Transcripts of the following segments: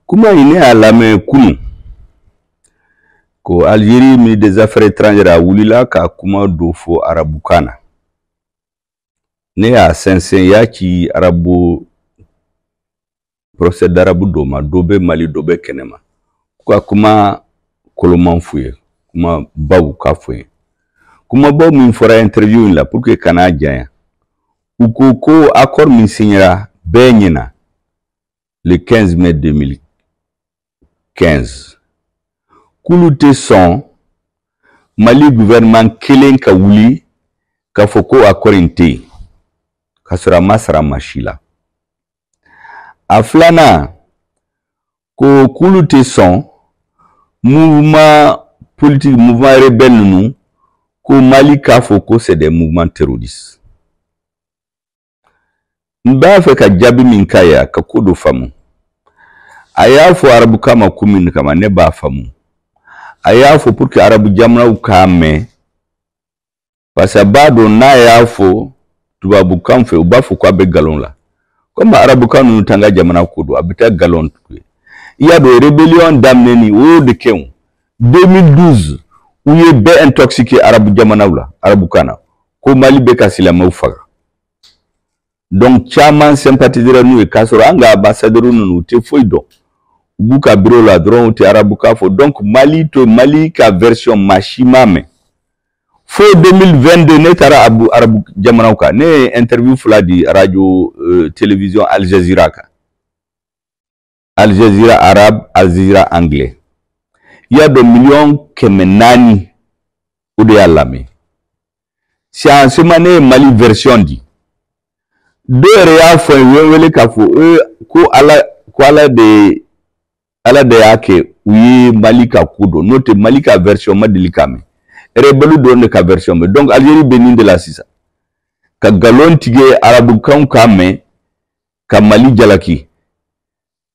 Kuma in, ne y'a lamɛn kunun ko Algérie ministre des Affaires étrangères a wulila ka kuma dɔ fɔ arabukan na. Ne y'a sɛnsɛn, y'a ci arabu professeur d'arabe dɔ ma, dɔ bɛ Mali, dɔ bɛ kɛnɛma, ko ka kuma koloman f'u ye, kuma baw k'a fɔ ye. Kumabaw min fɔra interview in la, pour que kana janya, u ko ko accord min signera bɛɛ ɲɛna le 15 mai 2015, k'olu tɛ sɔn Mali gouvernement kelen ka wuli k'a fɔ ko accord in tɛ yen, k'a sɔrɔ a ma sara maa si la. A filanan, ko k'olu tɛ sɔn mouvement politique, mouvement rebelle ninnu, ko Mali k'a fɔ ko c'est des mouvements terroristes. N b'a fɛ ka jaabi min k'a ye, a ka ko dɔ faamu. A y'a fɔ arabukan ma ko min kama, ne b'a faamu. A y'a fɔ pour que arabu jamanaw k'a mɛn, parce que a b'a dɔn n'a y'a fɔ tubabukan fɛ, u b'a fɔ k'a bɛ nkalon la. Komi arabukan ninnu t'an ka jamana ko dɔn, a bɛ taa nkalon tigɛ. I y'a dɔn, rébellion daminɛ o y'o de kɛ. O 2012, u ye bɛɛ intoxiqué arabu jamanaw la arabukan na ko Mali bɛ ka silamɛw faga. Donc caman sympathisera n'u ye, k'a sɔrɔ an ka ambassadeur ninnu, u tɛ foyi dɔn, u b'u ka bureau la dɔrɔn, u tɛ arabukan fɔ. Donc Mali to Mali ka version, maa si m'a mɛn fo 2022. Ne taara abu arabu jamanaw kan, ne ye interview fila di radio télévision Al Jazeera kan, Al Jazeera arabe, Al Jazeera anglais. I y'a dɔn, 400 millions o de y'a lamɛn. Sisan ne ye Mali version di. Dɔw yɛrɛ y'a fɔ n ye, u ye n wele k'a fɔ ko Ala de y'a kɛ u ye Mali ka ko dɔn, n'o tɛ Mali ka version ma deli k'a mɛn, rebelle dɔrɔn de ka version mɛn. Donc Algérie bɛ nin de la sisan, ka nkalon tigɛ arabukanw k'a mɛn, ka Mali jalaki.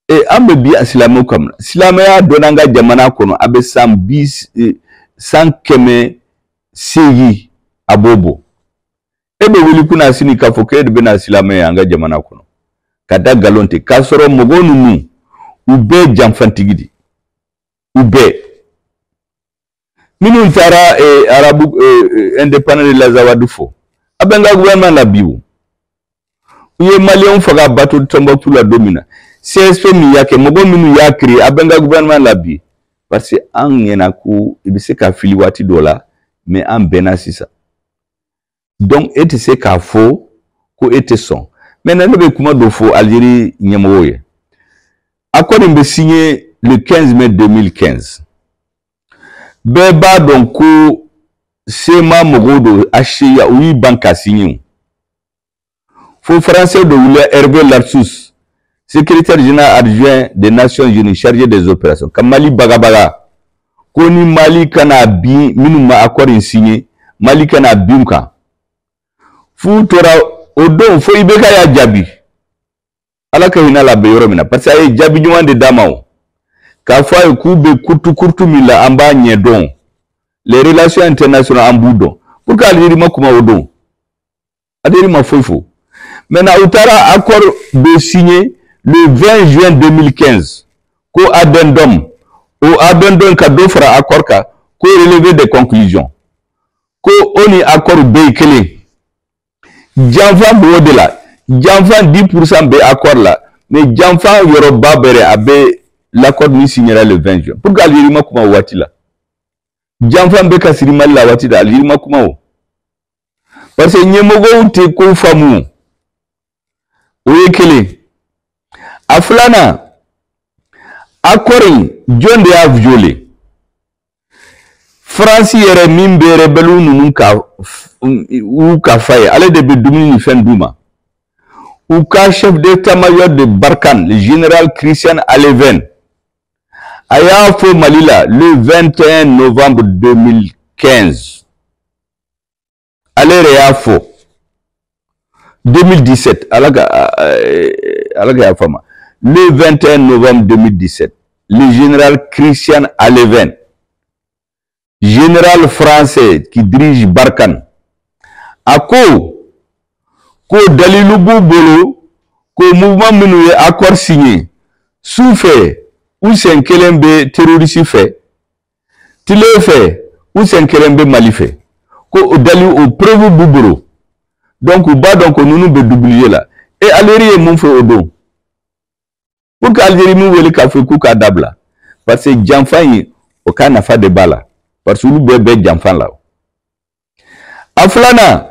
E an bɛ bi silamɛw kam, silamɛya donna an ka jamana kɔnɔ, a bɛ san bi san 800 a b'o bɔ. E bɛ wuli kunna sini k'a fɔ k'e de bɛna silamɛya an ka jamana kɔnɔ, ka da nkalon tigɛ, k'a sɔrɔ mɔgɔ ninnu, u bɛɛ janfantigi de. U bɛɛ minnu taara arabu indépendant de l'Azawad fɔ, a bɛ n ka gouvernement la bi. O u ye Maliyɛnw faga bateau Tombouctou la don min na, CSP min y'a kɛ, mɔgɔ minnu y'a créé, a bɛ n ka gouvernement la bi. Parce que an ɲɛna ko i bɛ se ka fili waati dɔ la, mais an bɛnna sisan. Donc e tɛ se k'a fɔ ko e tɛ sɔn. Maintenant, ne bɛ kuma dɔ fɔ Algérie ɲɛmɔgɔw ye. Accord in bɛ signé le 15 mai 2015. Bɛɛ b'a dɔn ko CMA mɔgɔw don, HCUA, u y'u ban ka signé o. Fo français dɔ wulila, Hervé Ladsous, secrétaire général adjoint des Nations Unies chargé des opérations, ka Mali bagabaga ko ni Mali kana bin minnu ma accord in signé, Mali kana bin u kan. F'u tora o don fo IBK y'a jaabi. Ala ka hinɛ la, bɛ yɔrɔ min na, parce que a ye jaabi ɲuman de d'a ma. O k'a fɔ a ye k'u bɛ kurutu kurutu min la, an b'a ɲɛdɔn, les relations internationales, an b'u dɔn. Pour que Algérie ma kuma o don, Algérie ma foyi fɔ. Maintenant, u taara accord bɛ signé le 20 juin 2015 ko addendum, o addendum ka dɔ fara accord kan, ko relevé des conclusions, ko o ni accord bɛɛ ye kelen. Janfa b'o de la, janfa 10% bɛ accord la, mais janfa yɔrɔba bɛrɛ a bɛ l'accord min signera le 20 juin. Pour que Algérie ma kuma o waati la, janfa bɛ ka siri Mali la waati la, Algérie ma kuma o, parce que ɲɛmɔgɔw tɛ ko faamu. O ye kelen. A filanan, accord in, jɔn de y'a violé? Faransi yɛrɛ min bɛ rebelle ninnu ka u ka fa ye, ale de bɛ dumuni ni fɛn d'u ma. U ka chef d'état-major de Barkhane, le général Christian Alleven, a y'a fɔ Mali la le 21 novembre 2015, ale yɛrɛ y'a fɔ 2017, Ala ka yafa ma, le 21 novembre 2017, le général Christian Alleven, général français qui dirige Barkhane, a ko ko dalilu b'u bolo ko mouvement minnu ye accord signé. Su fɛ, u sen kelen bɛ terroriste fɛ, tile fɛ, u sen kelen bɛ Mali fɛ. Ko o dali o preuve b'u bolo. Donc u b'a dɔn ko ninnu bɛ doublier la. Et Algérie ye mun fɔ o don? Pour que Algérie m'u wele k'a fɔ k'u k'a dabila, parce que janfa in, o ka nafa de b'a la, parce que olu bɛɛ bɛ janfa la. A filanan,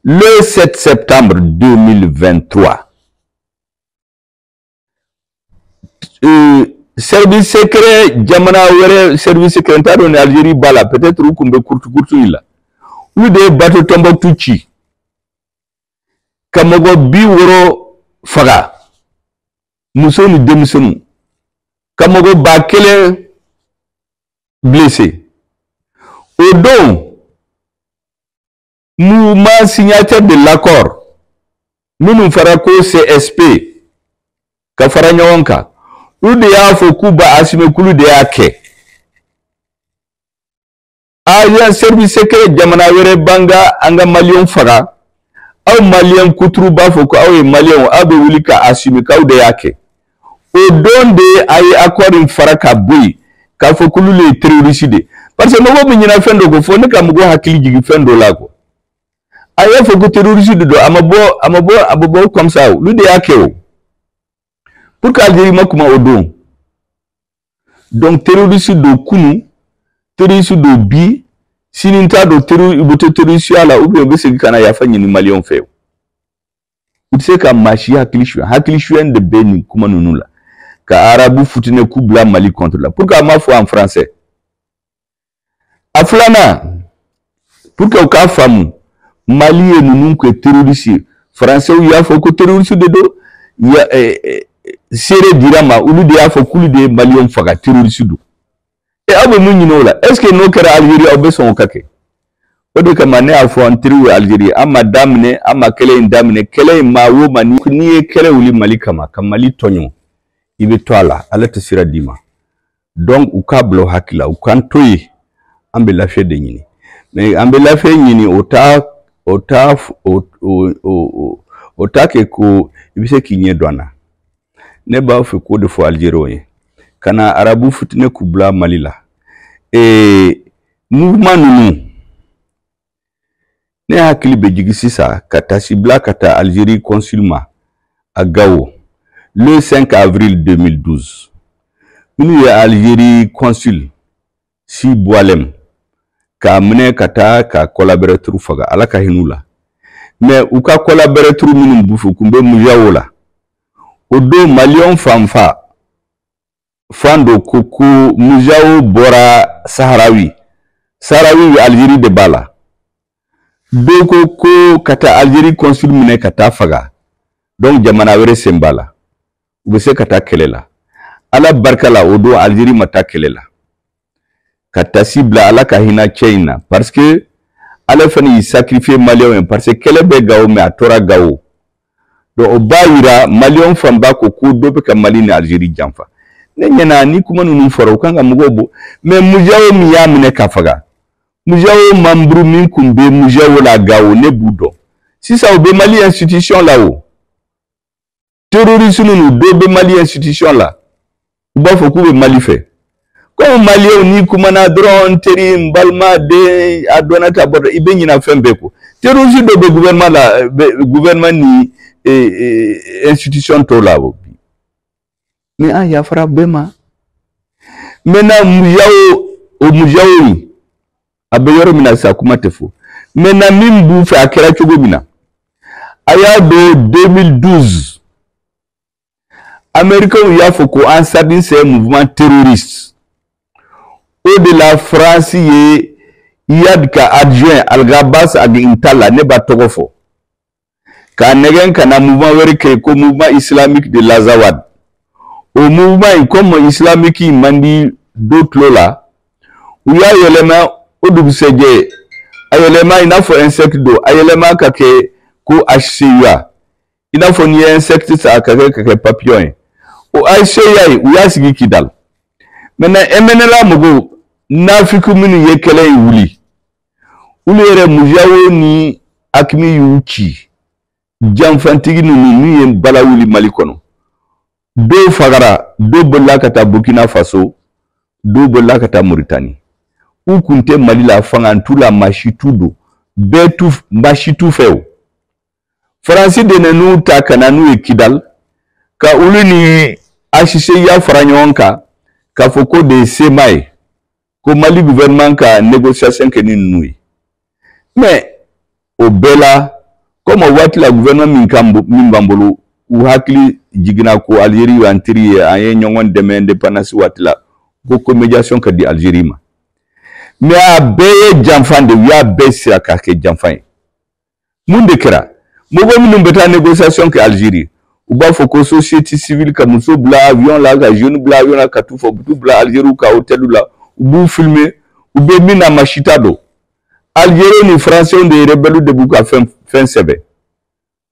le 7 septembre 2023, service secret jamana wɛrɛ, service secret, n t'a dɔn ni Algérie b'a la, peut-être u kun bɛ kurutu kurutu in la, olu de ye bateau Tombouctou ci ka mɔgɔ 60 faga, muso ni denmisɛnninw, ka mɔgɔ 1000 blessé. O don, mouvement signataire de l'accord minnu fara ko CSP ka fara ɲɔgɔn kan, olu de y'a fɔ k'u b'a assumer, k'olu de y'a kɛ. Agent service secret jamana wɛrɛ b'an ka an ka maliyɛnw faga, aw maliyɛn kuturu b'a fɔ ko aw ye maliyɛnw, aw bɛ wuli ka assumer k'aw de y'a kɛ. O don de a ye accord in fara ka bɔ yen k'a fɔ k'olu le ye terroriste de, parce que mɔgɔw bɛ ɲinɛ fɛn dɔ kɔ, fo ne ka mɔgɔw hakili jigin fɛn dɔ la quoi. A y'a fɔ ko terroriste de don, a ma bɔ, a ma bɔ, a ma bɔ comme ça, olu de y'a kɛ o. Pour que Algérie ma kuma o don. Donc terroriste don kunu, terroriste don bi, sini t'a dɔn u bɛ to terroriste la ou bien u bɛ segin ka na yafa ɲini maliyɛnw fɛ. U tɛ se ka maa si hakili suɲɛ, hakili suɲɛ de bɛ nin kuma ninnu la. Ka arabu futinɛ k'u bila Mali contre la. Pour que a ma fɔ en français. A filanan, pour que u k'a faamu, Mali ye ninnu kɛ terroriste ye. Français y'a fɔ ko terroriste de don. Seere dira ma, olu de y'a fɔ k'olu de ye maliyɛnw faga, terroriste don. E aw bɛ mun ɲini o la? Est ce que n'o kɛra Algérie, aw bɛ sɔn o ka kɛ? O de kama ne y'a fɔ an teriw ye Algérie, an ma daminɛ, an ma kɛlɛ in daminɛ, kɛlɛ in maa o maa, n'i ye kɛlɛ wuli Mali kama ka Mali tɔɲɔ, i bɛ to a la, Ala tɛ sira d'i ma. Donc u k'a bila u hakili la, u k'an to yen, an bɛ lafiya de ɲini. Mais an bɛ lafiya ɲini, o t'a o t'a o o o t'a kɛ ko i bɛ se k'i ɲɛ don an na. Ne b'a fɛ k'o de fɔ Algériens ye, ka na arabu futinɛ k'u bila Mali la. Mouvement ninnu, ne hakili bɛ jigin sisan ka tasi bila ka taa Algérie consul ma à Gao le 5 avril 2012. Minnu ye Algérie consul Si Boualem k'a minɛ ka taa ka collaborateur faga, Ala ka hin'u la. Mais u ka collaborateur minnu b'u fɛ, u kun bɛ Mujawo la. O don maliyɛnw fanfa fan dɔ ko ko Mujawo bɔra Saharawi, Saharawi Algérie de b'a la. Dɔw ko ko ka taa Algérie consul minɛ ka taa faga, donc jamana wɛrɛ sen b'a la, u bɛ se ka taa kɛlɛ la. Ala barika la, o don Algérie ma taa kɛlɛ la. Ka tasi bila Ala ka hinɛ cɛ in na, parce que ala fana y'i sacrifier maliyɛnw ye, parce que kɛlɛ bɛ Gawo, mais a tora Gawo. Donc o b'a yira maliyɛnw fanba ko ko dɔ bɛ ka Mali ni Algérie janfa. Ne ɲɛna ni kuma ninnu fɔra, u kan ka mɔgɔw bɔ. Mais Mujawo min y'a minɛ ka faga, Mujawo membre min kun bɛ Mujawo la Gawo, ne b'u dɔn. Sisan u bɛ Mali institution la o. Terroriste ninnu dɔ bɛ Mali institution la, u b'a fɔ k'u bɛ Mali fɛ. Komi maliyɛnw n'i kumana dɔrɔn, n teri, n balima den, a dɔnna ta bɔ, i bɛ ɲina fɛn bɛɛ kɔ. Terroriste dɔ bɛ gouvernement la, gouvernement ni institution tɔw la o. Mais an yafara bɛɛ ma. Maintenant Mujawo, o Mujawo in a bɛ yɔrɔ min na sisan, kuma tɛ fɔ. Maintenant min b'u fɛ, a kɛra cogo min na, a y'a don 2012, Américains y'a fɔ ko Ansardine, c'est un mouvement terroriste. O de la France ye Iyad ka adjoint Alghabass Ag Intalla, ne b'a tɔgɔ fɔ, k'a nɛgɛn ka na mouvement wɛrɛ créer ko mouvement islamique de l'Azawad. O mouvement in, comme islamique in man di dɔ tulo la, u y'a yɛlɛma o dugusɛjɛ, a yɛlɛma i n'a fɔ insecte don, a yɛlɛma ka kɛ ko HCUA, i n'a fɔ n'i ye insecte ta ka kɛ papillon ye. O HCUA in, u y'a sigi Kidal. Maintenant MNLA mɔgɔw, nafiku minnu ye kɛlɛ in wuli, olu yɛrɛ Mujawo ni AQMI y'u ci, janfantigi ninnu min ye bala wuli Mali kɔnɔ. Dɔw fagara, dɔw bolila ka taa Burkina Faso, dɔw bolila ka taa Mauritanie. U kun tɛ Mali la, fanga t'u la, maa si t'u don, bɛɛ t'u, maa si t'u fɛ. O Faransi de n'u ta ka na n'u ye Kidal, ka olu ni HCUA fara ɲɔgɔn kan k'a fɔ ko de ye CMA ye, ko Mali gouvernement ka négociation kɛ ni ninnu ye. Mais o bɛɛ la, comme o waati la gouvernement min kan min b'an bolo, u hakili jiginna ko Algérie y'an teri ye, an ye ɲɔgɔn dɛmɛ indépendance waati la, ko médiation ka di Algérie ma. Mais a bɛɛ ye janfan de, u y'a bɛɛ sira k'a kɛ janfan ye. Mun de kɛra? Mɔgɔ minnu bɛ taa négociation kɛ Algérie, u b'a fɔ ko société civile, ka muso bila avion la, ka jeune bila avion la, ka t'u fɔ, u bɛ t'u bila Algérie ka hôtel la, u b'u filmer, u bɛ min na, maa si t'a dɔn. Algérie ni Français de ye rebelle de b'u ka fɛn fɛn sɛbɛn.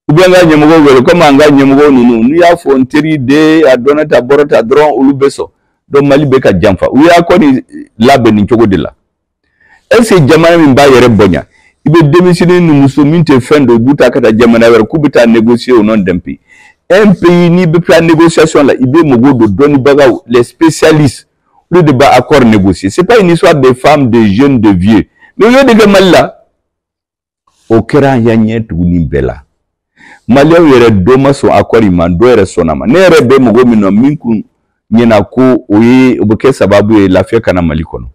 U bɛ an ka ɲɛmɔgɔw wele, komi an ka ɲɛmɔgɔw ninnu, n'i y'a fɔ n teri den a dɔnna ta bɔra ta dɔrɔn, olu bɛ sɔn. Donc Mali bɛ ka janfa, u y'a kɔni labɛn nin cogo de la. Est ce que jamana min b'a yɛrɛ bonya, i bɛ denmisɛnnin ni muso min tɛ fɛn dɔn, u b'u ta ka taa jamana wɛrɛ k'u bɛ taa négocier au nom d'un pays? Un pays, n'i bɛ taa négociation la, i bɛ mɔgɔw don, dɔnnibagaw, les spécialistes, olu de b'a accord négocier. C'est pas une histoire de femmes, de jeunes, de vieux. Mais u y'o de kɛ Mali la. O kɛra an y'an ɲɛ tugu nin bɛɛ la. Maliyɛnw yɛrɛ dɔ ma sɔn accord in ma, dɔ yɛrɛ sɔnna ma. Ne yɛrɛ bɛ mɔgɔ min nɔ min kun ɲɛna ko o ye o bɛ kɛ sababu ye lafiya ka na Mali kɔnɔ,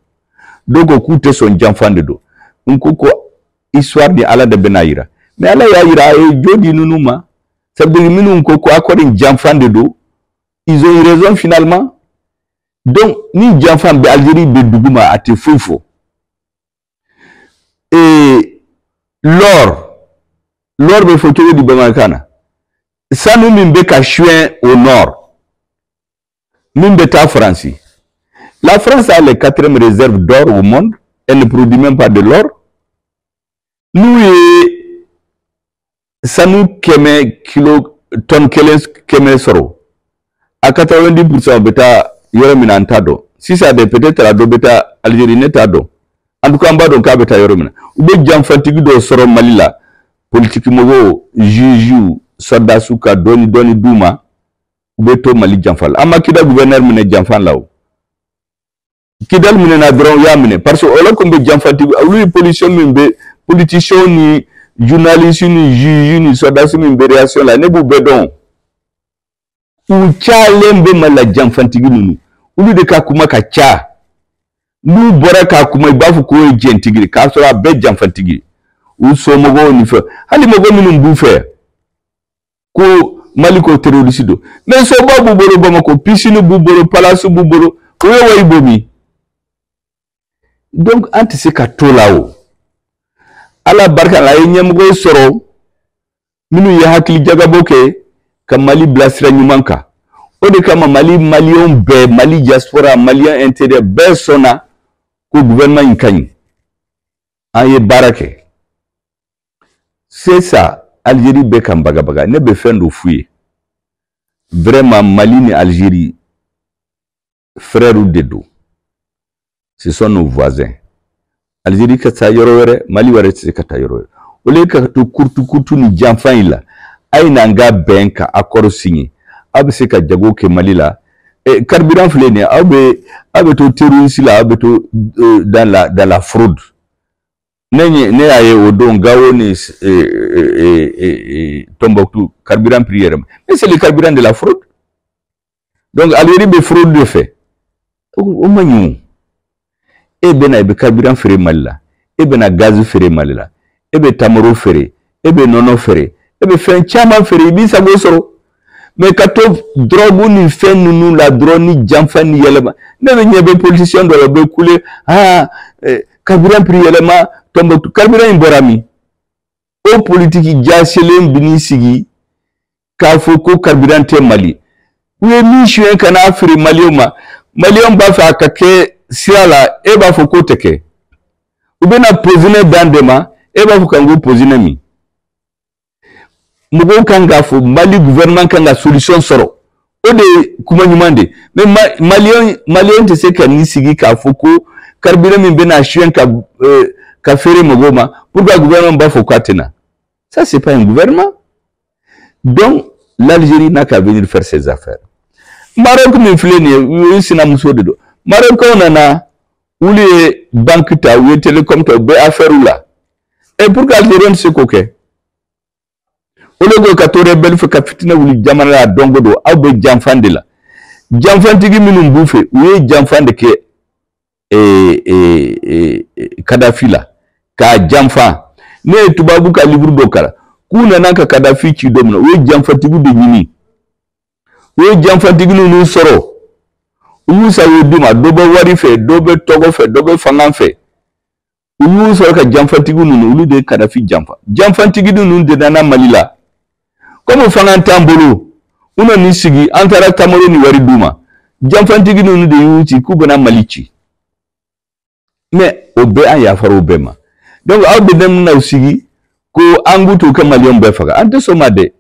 dɔw ko k'u tɛ sɔn, janfan de don. N ko histoire ni Ala de bɛna yira. Mais Ala y'a yira, a ye jo di ninnu ma. Ça veut dire minnu ko accord in janfan de don, ils ont eu raison finalement. Donc ni janfan bɛ Algérie bɛ dugu ma, a tɛ foyi fɔ. Et l'or, l'or bɛ fɔ cogo di bamanankan na? Sanu min bɛ ka suɲɛ au nord, min bɛ taa Faransi. La France a les quatrième réserve d'or au monde, elle ne produit même pas de l'or. N'u ye sanu 100 kilo tonne 1 100 sɔrɔ, a 90 % bɛ taa yɔrɔ min na, an t'a dɔn sisan de. Peut-être a dɔ bɛ taa Algérie, ne t'a dɔn. En tout cas, an b'a dɔn k'a bɛ taa yɔrɔ min na. U bɛ janfatigi dɔw sɔrɔ Mali la, politiki mɔgɔw, juges, soldats, ka dɔɔni dɔɔni d'u ma, u bɛ to Mali janfa la. An ma Kidal gouverneur minɛ janfa la. O Kidal minɛna dɔrɔn, u y'a minɛ parce que olu kun bɛ janfatigi. Olu ye politicien min bɛ, politicien ni journaliste ni juge ni soldats min bɛ réaction la, ne b'u bɛɛ dɔn. U cayalen bɛ Mali la. Janfatigi ninnu, olu de ka kuma ka ca. N'u bɔra k'a kuma, i b'a fɔ k'o ye jɛntigi ye, k'a sɔrɔ a bɛɛ janfatigi. U somɔgɔw ni fɛn, hali mɔgɔ minnu b'u fɛ ko Mali ko terroriste don, mais soba b'u bolo Bamakɔ, piscine b'u bolo, palace b'u bolo, o ye wari bɔ min? Donc an tɛ se ka to la. O Ala barika la, a ye ɲɛmɔgɔw sɔrɔ minnu ye hakili jagabɔ kɛ ka Mali bila sira ɲuman kan. O de kama Mali maliyɛnw bɛɛ, Mali diaspora, malien intérieur bɛɛ sɔnna ko gouvernement in ka ɲi. An ye baara kɛ. Sisan Algérie bɛ kan bagabaga. Ne bɛ fɛn dɔ f'u ye vraiment: Mali ni Algérie, frères de don, ce sont nos voisins. Algérie ka taa yɔrɔ wɛrɛ, Mali wɛrɛ tɛ se ka taa yɔrɔ wɛrɛ. Au lieu ka to kurutu kurutu ni janfa in la, a ye n'an ka bɛn ka accord signer. Aw bɛ se ka jago kɛ Mali la. Carburant filɛ nin ye, aw bɛ to terroriste la, aw bɛ to dans la fraude. Ne ɲɛ ne y'a ye o don Gawo ni Tombouctou, carburant prix yɛrɛ ma. Mais c'est le carburant de la fraude. Donc Algérie bɛ fraude de fɛ, o ma ɲi. O e bɛ na, i bɛ carburant feere Mali la, e bɛ na gaz feere Mali la, e bɛ tamaro feere, e bɛ nɔnɔ feere, e bɛ fɛn caman feere, i b'i sago sɔrɔ. Mais ka to drogue ni fɛn ninnu la dɔrɔn, ni janfa ni yɛlɛma. Ne bɛ ɲɛ bɛ politicien dɔ la, u bɛ kule: "Aa, carburant prix yɛlɛma Tombouctou." Carburant in bɔra min? O politiki jaselen bi n'i sigi k'a fɔ ko carburant tɛ Mali. U ye min suɲɛ ka n'a feere maliyɛnw ma, maliyɛnw b'a fɛ a ka kɛ sira la, e b'a fɔ k'o tɛ kɛ. U bɛna poison d'an de ma, e b'a fɔ k'an ko poison min. Mɔgɔw kan k'a fɔ Mali gouvernement kan ka solution sɔrɔ, o de ye kuma ɲuman de. Mais maliyɛn tɛ se ka n'i sigi k'a fɔ ko carburant min bɛna suɲɛ ka feere mɔgɔw ma, pourquoi gouvernement b'a fɔ k'a tɛna? Ça, c'est pas un gouvernement. Donc l'Algérie n'a qu'à venir faire ses affaires. Maroc min filɛ nin ye, u ye sinamuso de don. Marocains nana, olu ye banque ta, u ye télécom ta, u bɛ affaire la. Et pourquoi Algérien tɛ se k'o kɛ? Au lieu que ka to rebelle fɛ ka fitinɛ wuli jamana la don o don, aw bɛ janfan de la. Janfantigi minnu b'u fɛ, u ye janfan de kɛ Kadafi la k'a janfa. Ne ye tubabu ka livre dɔ kalan k'u nana ka Kadafi ci don min na, u ye janfatigiw de ɲini. U ye janfatigi ninnu sɔrɔ, u y'u sa, u d'u ma, dɔ bɛ wari fɛ, dɔ bɛ tɔgɔ fɛ, dɔ bɛ fanga fɛ. U y'u sɔrɔ ka janfatigi ninnu, olu de ye Kadafi janfa. Janfatigi ninnu de nana Mali la. Komi fanga t'an bolo, u nana sigi, an taara tamaro ni wari d'u ma. Janfatigi ninnu de y'u ci k'u bɛna Mali ci. Mais o bɛɛ, an yafara o bɛɛ ma. Donc aw bɛ daminɛ sigi ko an k'u to ka maliyɛnw bɛɛ faga, an tɛ sɔn ma dɛ.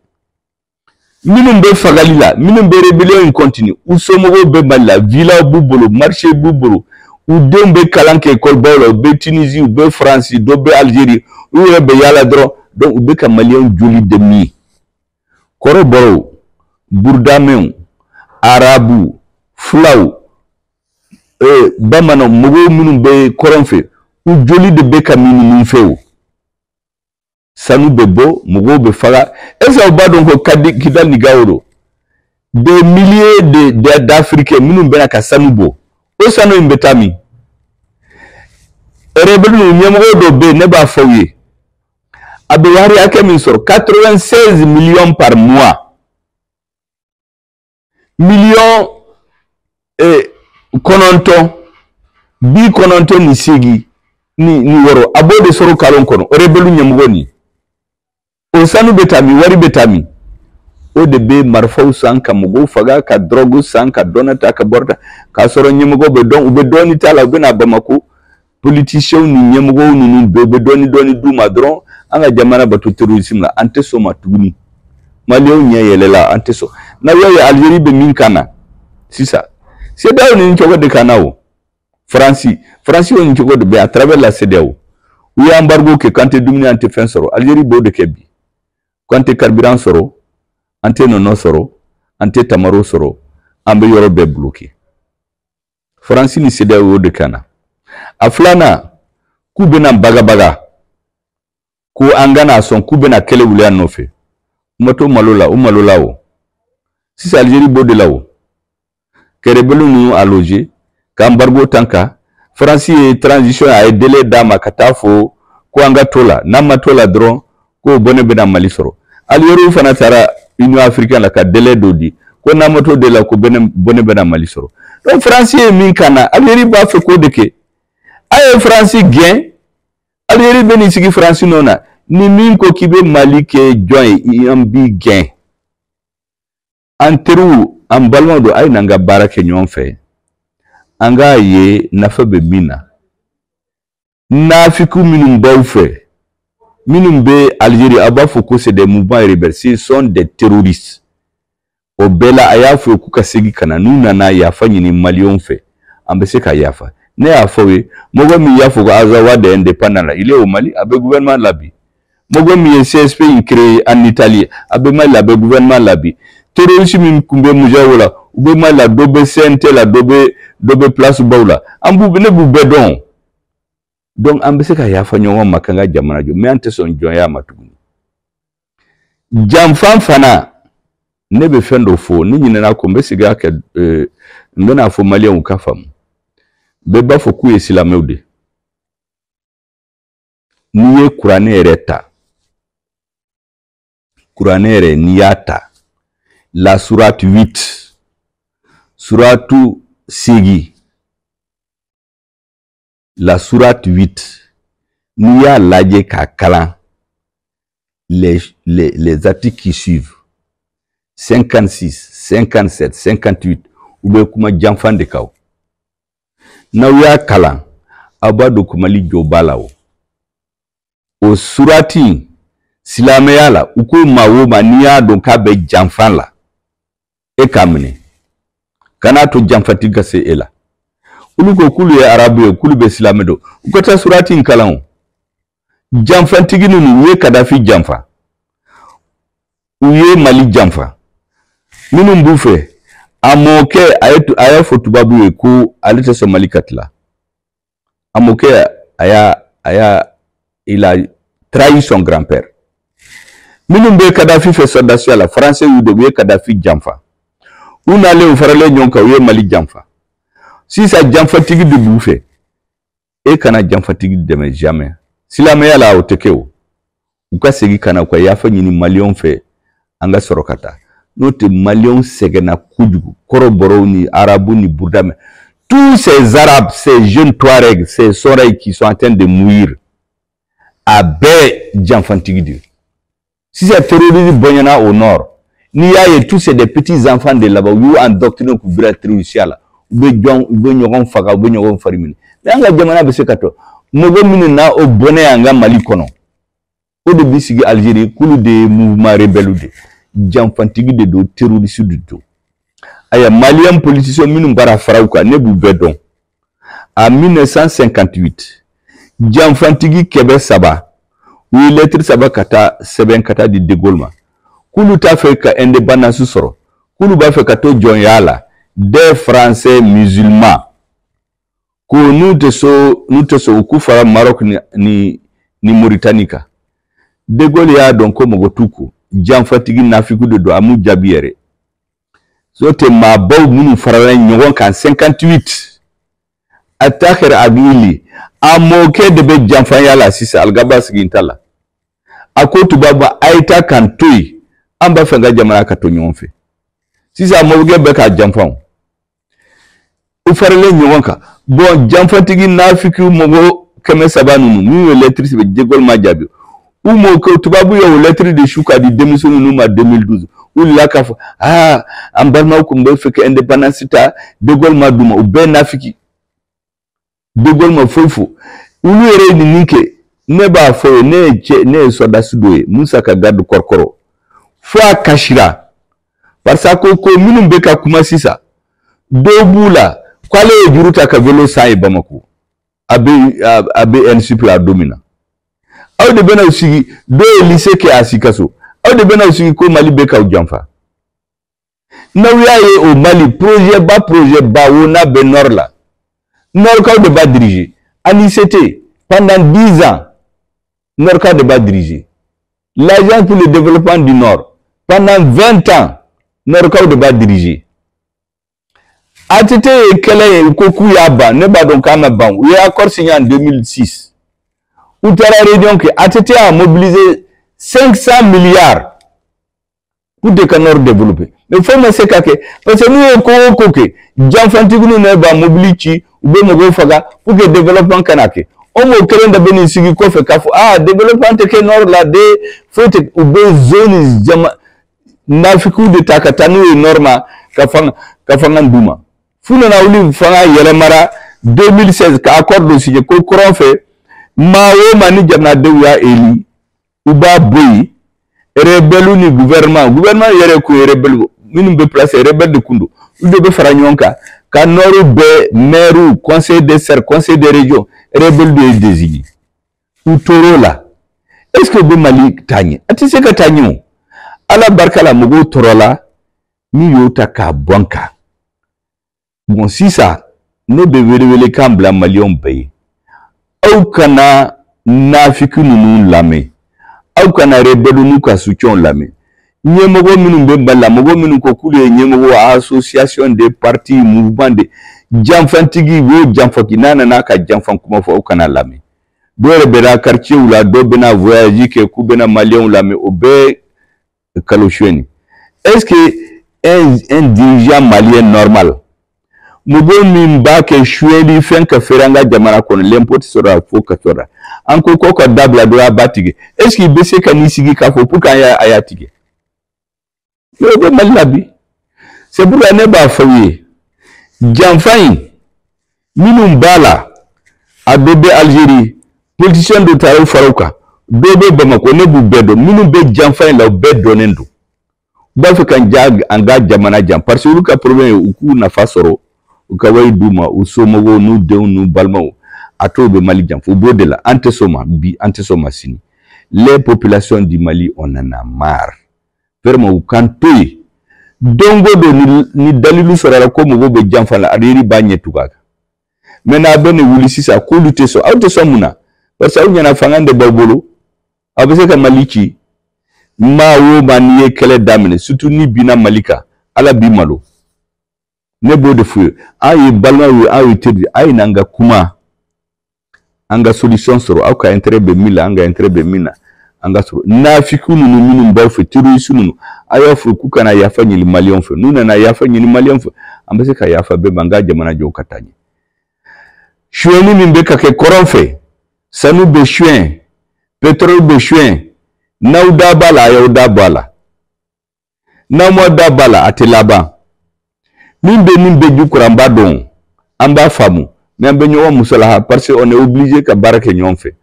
Minnu bɛ fagali la, minnu bɛ rébellion in continue, u somɔgɔw bɛ Mali la, villa b'u bolo, marché b'u bolo, u denw bɛ kalan kɛ école baw la, u bɛ Tunisie, u bɛ France, dɔ bɛ Algérie, u yɛrɛ bɛ yaala dɔrɔn. Donc u bɛ ka maliyɛnw joli de min. Kɔrɔbɔrɔw, burudamɛw, arabu, fulaw, bamananw, mɔgɔw minnu bɛ kɔrɔn fɛ, u joli de bɛ ka min ninnu fɛ. O sanu bɛ bɔ, mɔgɔw bɛ faga. Est ce que aw b'a dɔn ko Kidal ni Gao don, des milliers de d'Africains minnu bɛna ka sanu bɔ, o sanu in bɛ taa min? Rebelle ninnu ɲɛmɔgɔ dɔ bɛ yen, ne b'a fɔ aw ye, a bɛ wari hakɛ min sɔrɔ, 96 millions par mois, miliyɔn 996, a b'o de sɔrɔ kalo kɔnɔ. Rebelle ɲɛmɔgɔ nin, o sanu bɛ taa min? Wari bɛ taa min? O de bɛ marifaw san ka mɔgɔw faga, ka drogue san, ka dɔnna ta, ka bɔrɔ ta, k'a sɔrɔ ɲɛmɔgɔ bɛ dɔn. U bɛ dɔɔni t'a la, u bɛ na Bamako, politiciens ni ɲɛmɔgɔw ninnu bɛɛ, u bɛ dɔɔni dɔɔni d'u ma dɔrɔn. An ka jamana bato terrorisme la, an tɛ sɔn ma tuguni. Maliyɛnw ɲɛ yɛlɛla, an tɛ sɔn. N'aw y'a ye Algérie bɛ min kan na sisan, CEDEAO nin cogo de kan na. O Faransi, Faransi o nin cogo de bɛ à travers la CEDEAO. U ye embargo kɛ k'an tɛ dumuni, an tɛ fɛn sɔrɔ. Algérie b'o de kɛ bi, k'an tɛ carburant sɔrɔ, an tɛ nɔnɔ sɔrɔ, an tɛ tamaro sɔrɔ, an bɛ yɔrɔ bɛɛ bloqué. Faransi ni CEDEAO y'o de kan na. A filanan, k'u bɛna bagabaga ko an kana sɔn, k'u bɛna kɛlɛ wuli an nɔfɛ. U ma to malo la, u malo la. O sisan Algérie b'o de la, o ka rebelle ninnu alloger, ka embargo tan kan. Faransi ye transition, a ye délai d'a ma ka taa fo ko an ka to la, n'an ma to la dɔrɔn, ko bɔnɛ bɛna Mali sɔrɔ. Algérie fana taara Union africaine la ka délai dɔ di ko n'an ma to de la, ko bɔnɛ bɛna Mali sɔrɔ. Donc Faransi ye min kan na, Algérie b'a fɛ k'o de kɛ. A ye Faransi gɛn, Algérie bɛ n'i sigi Faransi nɔ na. Ni min ko k'i bɛ Mali kɛ jɔn ye, an b'i gɛn. An teriw, an balimaw don, a ye n'an ka baara kɛ ɲɔgɔn fɛ, an k'a ye nafa bɛ min na. Nafiku minnu b'aw fɛ, minnu bɛ Algérie, a b'a fɔ ko c'est des mouvements rebelles, ce sont des terroristes. O bɛɛ la, a y'a fɔ k'u ka segin ka na. N'u nana yafa ɲini maliyɛnw fɛ, an bɛ se ka yafa. Ne y'a fɔ aw ye, mɔgɔ min y'a fɔ ko Azawad est indépendant la, il est au Mali, a bɛ gouvernement la bi. Mɔgɔ min ye CSP in créé en Italie, a bɛ Mali la, a bɛ gouvernement la bi. Terroriste min tun bɛ Mujao la, u bɛ Mali la, dɔ bɛ CNT la, dɔ bɛ place baw la. An b'u, ne b'u bɛɛ dɔn. Donc an bɛ se ka yafa ɲɔgɔn ma k'an ka jamana jɔ, mais an tɛ sɔn jɔnya ma tuguni. Janfan fana, ne bɛ fɛn dɔ fɔ, ni ɲinɛna ko n bɛ segin a kɛ, n bɛna fɔ maliyɛnw ka faamu. Bɛɛ b'a fɔ k'u ye silamɛw de. N'i ye kuranɛ yɛrɛ ta, kuranɛ yɛrɛ, n'i y'a ta, la sourate 8, suratu 8, la sourate 8, n'i y'a lajɛ k'a kalan, les articles qui suivent, 56, 57, 58, u bɛ kuma janfan de kan. N'aw y'a kalan, aw b'a dɔn ko Mali jɔ b'a la. O surati silamɛya la, u ko maa o maa n'i y'a dɔn k'a bɛ janfan la, e k'a minɛ, kan'a to janfatigi ka se e la. Olu ko k'olu ye arabu ye, k'olu bɛ silamɛ dɔn, u ka taa surati in kalan. O janfatigi ninnu, u ye Kadafi janfa, u ye Mali janfa. Minnu b'u fɛ, A mɔkɛ a y'a fɔ tubabu ye ko ale tɛ sɔn Mali ka tila. A mɔkɛ a y'a il a trahi son grand-père. Minnu bɛ Kadafi fɛ sɔrɔdasiya la, Français y'u de, u ye Kadafi janfa. U nalen, u faralen ɲɔgɔn kan, u ye Mali janfa. Sisan janfatigi de b'u fɛ. E kana janfatigi dɛmɛ jamais. Silamɛya la, o tɛ kɛ. O u ka segin ka na, u ka yafa ɲini Maliyɛnw fɛ, an ka sɔrɔ ka taa. N'o tɛ, Maliyɛnw sɛgɛnna kojugu. Kɔrɔbɔrɔw ni Arabu ni Burudamɛ, tous ces Arabes, ces jeunes Touaregs, ces Sonrhaï qui sont en train de mourir, a bɛɛ janfantigi de ye. Sisan terrorisme bɔɲɛna au nord. N'i y'a ye, tous c'est des petits enfants de là-bas, u y'u endoctriner k'u bila terroriste la. U bɛ jɔn, u bɛ ɲɔgɔn faga, u bɛ ɲɔgɔn fari minɛ. Mais an ka jamana bɛ se ka to mɔgɔ minnu na o bɔnɛ y'an ka Mali kɔnɔ, o de bɛ sigi Algérie k'olu de ye mouvement rebelle de, janfantigi de don, terroriste de don. Ayiwa, Malien politicien minnu baara fara u kan, ne b'u bɛɛ dɔn. En 1958, janfantigi 300, u ye lettre saba ka taa sɛbɛn ka taa di de Gaulle ma k'olu t'a fɛ ka indépendance sɔrɔ, k'olu b'a fɛ ka to jɔnya la, des Français musulmans, ko n'u tɛ so, u k'u fara Maroc ni Mauritanie kan. De Gaulle y'a dɔn ko mɔgɔ t'u ko janfatigi nafiku de don, a m'u jaabi yɛrɛ. So tɛ maabaw minnu farala ɲɔgɔn kan 58, Attaher Ag Ily, a mɔkɛ de bɛ janfanya la sisan. Algaba sigi ta la, a ko tubabu ma: a ye taa k'an to yen, an b'a fɛ n ka jamana ka to ɲɔgɔn fɛ. Sisan mɔkɛ bɛ k'a janfa. U faralen ɲɔgɔn kan. Bon, janfatigi nafiki mɔgɔ 300 ninnu minnu ye lettre sɛbɛn, de Gaulle ma jaabi u m'o kɛ. Tubabu ye o lettre de su k'a di denmisɛnnin ninnu ma 2012. U wulila k'a fɔ: aa, an balimaw tun bɛ fɛ ka indépendance ta, de Gaulle ma d'u ma. U bɛɛ nafiki, de Gaulle ma foyi fɔ. Olu yɛrɛ ye nin kɛ. Ne b'a fɔ ye, ne ye cɛ, ne ye sɔrɔdasi dɔ ye, Musa ka garde corps kɔrɔ, fo a kasira, parce que a ko minnu bɛ ka kuma sisan, dɔw b'u la k'ale ye juru ta ka vélo san ye Bamako. A bɛ ENSUP la don min na, aw de bɛna sigi. Dɔw ye lycée kɛ a Sikaso. Aw de bɛna sigi ko Mali bɛ k'aw janfa. N'aw y'a ye, o Mali projet ba, projet ba wo n'a bɛ nord la, nord kaw de b'a diriger. ANICT, pendant 10 ans, nord kaw de b'a diriger. L'Agence pour le développement du Nord, pendant 20 ans, nord kaw de b'a diriger. ATT ye kɛlɛ ye, u ko k'u y'a ban. Ne b'a dɔn k'a ma ban. U ye accord signé en 2006, u taara réunion kɛ. ATT a mobilisé 500 milliards pour de ka nord développer, mais foyi ma se ka kɛ, parce que n'u ye ko o ko kɛ, janfantigiw ne b'a mobili ci, u bɛ mɔgɔw faga pour que développement kana kɛ. O mɔgɔ kelen de bɛ nin sigi kɔfɛ k'a fɔ: ah, développement tɛ kɛ nord la de, foyi tɛ. U bɛ zone jama nafikiw de ta ka taa n'u ye nord ma, ka fanga d'u ma. F'u nana wuli, fanga yɛlɛmara 2016, ka accord dɔ signé ko kɔrɔn fɛ, maa o maa ni jamanadenw y'a élu, u b'a bɔ yen. Rebelle ni gouvernement yɛrɛ kun ye rebelle minnu bɛ place, rebelle de kun don, olu de bɛ fara ɲɔgɔn kan ka nord bɛɛ maire, conseil des cercles, conseil des régions, rebelle de ye désigné. U tor'o la. Est ce que u bɛ Mali taa ɲɛ? A tɛ se ka taa ɲɛ. O Ala barika la, mɔgɔw tɔɔrɔla min y'o ta k'a bɔ n kan. Bon, sisan ne bɛ welewelekan bila Maliyɛnw bɛɛ ye: aw kana nafiki ninnu lamɛn, aw kana rebelle n'u ka soutien lamɛn. Ɲɛmɔgɔ minnu bɛ Mali la, mɔgɔ minnu ko k'olu ye ɲɛmɔgɔ, association de parti, mouvement de janfantigi, o janfaki n'a nana ka janfan kuma fɔ, aw kana lamɛn. Dɔw yɛrɛ bɛ na quartier la, dɔw bɛna voyage kɛ k'u bɛna Maliyɛnw lamɛn, o bɛɛ kalo suyɛni. Est ce que un dirigeant malien normal, mɔgɔ min b'a kɛ suyɛli fɛn ka feere an ka jamana kɔnɔ, l'impôt tɛ sɔrɔ fo ka sɔrɔ an ko ka dabila dɔrɔn, a b'a tigɛ, est ce que i bɛ se ka n'i sigi k'a fɔ pour que an y'a a y'a tigɛ? O bɛ Mali la bi. C'est pourquoi ne b'a fɔ aw ye, janfa in minnu b'a la, a dɔ bɛ Algérie, politicien dɔ taara u fara u kan, dɔw bɛ Bamakɔ, ne b'u bɛɛ dɔn. Minnu bɛ janfa in la, u bɛɛ dɔnnen don. U b'a fɛ ka ja an ka jamana jan, parce que olu ka problème ye u k'u nafa sɔrɔ, u ka wari d'u ma, u somɔgɔw n'u denw n'u balimaw. A t'o bɛ Mali janfa, u b'o de la. An tɛ s'o ma bi, an tɛ s'o ma sini. Les populations du Mali, on en a marre vraiment. U k'an to yen. Don o don ni dalilu sɔrɔla ko mɔgɔw bɛ janfa la, Algérie b'a ɲɛ tugun a kan. Maintenant a bɛ nin wuli sisan k'olu tɛ sɔn. Aw tɛ sɔn mun na? Parce que aw ɲɛna fanga de b'aw bolo, aw bɛ se ka Mali ci. Maa o maa, n'i ye kɛlɛ daminɛ, surtout ni binna Mali kan, Ala b'i malo. Ne b'o de f'u ye. Aw ye balimaw ye, aw ye teri, a ye n'an ka kuma, an ka solution sɔrɔ. Aw ka intérêt bɛ min la, an ka intérêt bɛ min na, an ka sɔrɔ. Nafiku ninnu minnu b'aw fɛ, terroriste ninnu, a y'a fɔ k'u kana yafa ɲini maliyɛnw fɛ. N'u nana yafa ɲini maliyɛnw fɛ, an bɛ se ka yafa bɛɛ ma, an ka jamana jɔ ka taa ɲɛ. Suyɛnni min bɛ ka kɛ kɔrɔn fɛ, sanu bɛ suyɛn, pétrole bɛ suyɛn. N'aw da b'a la, a y'aw da bɔ a la. N'aw ma da b'a la, a tɛ laban. Min bɛ min bɛ jukɔrɔ, an b'a dɔn, an b'a faamu, mais an bɛ ɲɔgɔn musalaha parce que on est obligé ka baara kɛ ɲɔgɔn fɛ.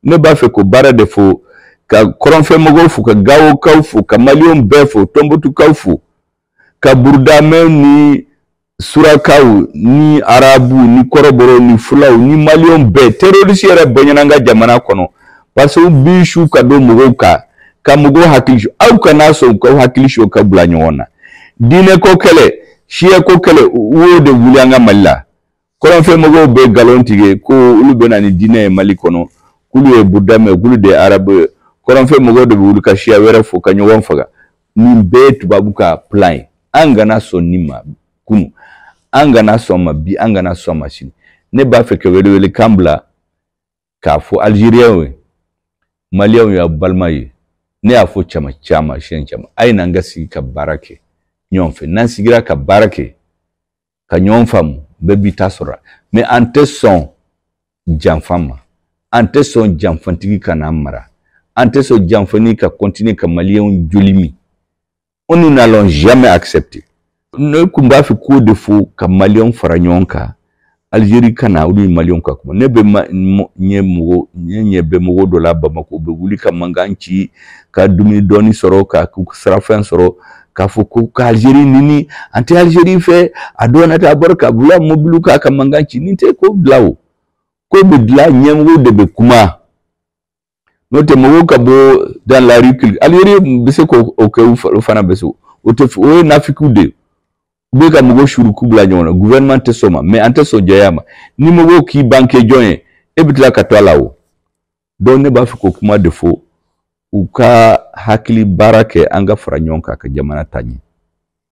Ne b'a fɛ k'o baara de fɔ, ka kɔrɔnfɛ mɔgɔw fo, ka Gawokaw fo, ka maliyɛnw bɛɛ fo, Tɔnbukutukaw fo, ka Burudamɛw ni Surakaw ni Arabu ni Kɔrɔbɔrɔw ni Fulaw ni maliyɛnw bɛɛ. Terroriste yɛrɛ bonyana an ka jamana kɔnɔ parce que u b'i su ka don mɔgɔw kan, ka mɔgɔw hakili su. Aw kana sɔn k'aw hakili su ka bila ɲɔgɔn na. Diinɛ ko kɛlɛ, siya ko kɛlɛ, u y'o de wuli an ka Mali la. Kɔrɔnfɛ mɔgɔw bɛ nkalon tigɛ ko olu bɛ na ni diinɛ ye Mali kɔnɔ, k'olu ye Burudamɛ, k'olu de ye Arabu ye. Kɔrɔnfɛ mɔgɔw de bɛ wuli ka siya wɛrɛ fo ka ɲɔgɔn faga. Nin bɛɛ ye tubabu ka plan ye. An kana sɔn nin ma kunu, an kana sɔn ma bi, an kana sɔn ma sini. Ne b'a fɛ ka welewelekan bila k'a fɔ Algériens ye, Maliyɛnw y'aw balima ye. Ne y'a fɔ caman caman, siɲɛ caman, a ye n'an ka sigi ka baara kɛ ɲɔgɔn fɛ. N'an sigira ka baara kɛ ka ɲɔgɔn faamu, bɛɛ b'i ta sɔrɔ. Mais an tɛ sɔn janfa ma, an tɛ sɔn janfantigi ka n'an mara, an tɛ sɔn janfani ka continuer ka maliyɛnw joli min. On nous n'allons jamais accepter. Ne kun b'a fɛ k'o de fɔ, ka maliyɛnw fara ɲɔgɔn kan, Algérie ka na, olu ni maliyɛnw ka kuma. Ne bɛ ɲɛ mɔgɔ ne ɲɛ bɛ mɔgɔ dɔ la Bamakɔ, u bɛ wuli ka mankan ci ka dumuni dɔɔni sɔrɔ, ka sirafɛn sɔrɔ, k'a fɔ ko ka Algérie nini, an tɛ Algérie fɛ, a dɔw na ta a bɔra ka bila mobili k'a ka mankan ci. Nin tɛ ko bila, o ko bɛ dilan, ɲɛmɔgɔw de bɛ kuma. N'o tɛ, mɔgɔw ka bɔ dans la rue, Algérie bɛ se k'o kɛ, o fana bɛ se o tɛ, o ye nafikiw de ye. U bɛ ka mɔgɔw suru k'u bila ɲɔgɔn na. Gouvernement tɛ sɔn ma, mais an tɛ sɔn jɛya ma. Ni mɔgɔw k'i ban kɛ jɔn ye, e bɛ tila ka to a la o. Donc ne b'a fɛ k'o kuma de fɔ, u ka hakili baara kɛ, an ka fara ɲɔgɔn kan ka jamana ta ɲɛ.